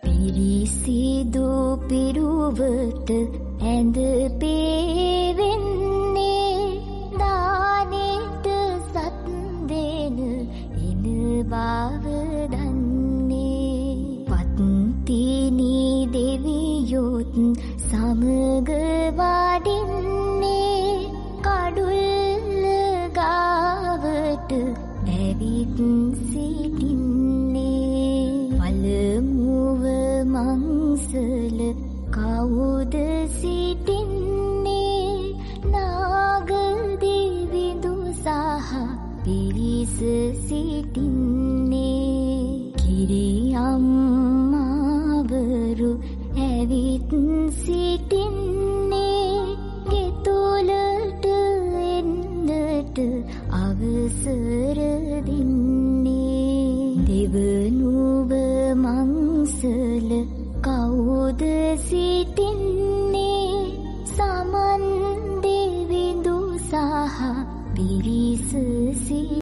පිරිසිදු පිරුවට ඇඳ පේවෙන්නේ දානෙට සත් දෙන එන බව දන්නේ. පත්තිනි දෙවියොත් සමග වඩින්නේ කඩුල්ල ගාවට ඇවිත් සිටින්නේ. පළමුව මංසල කවුද සිටින්නේ? නාග දෙවිඳු සහ පිරිස සිටින්නේ. කිරි අම්මාවරු ඇවිත් සිටින්නේ ගෙතුලට එන්නට අවසර දෙන්නේ. දෙවනුව මංසල කවුද සිටින්නේ? සමන් දෙවිඳු සහ පිරිස.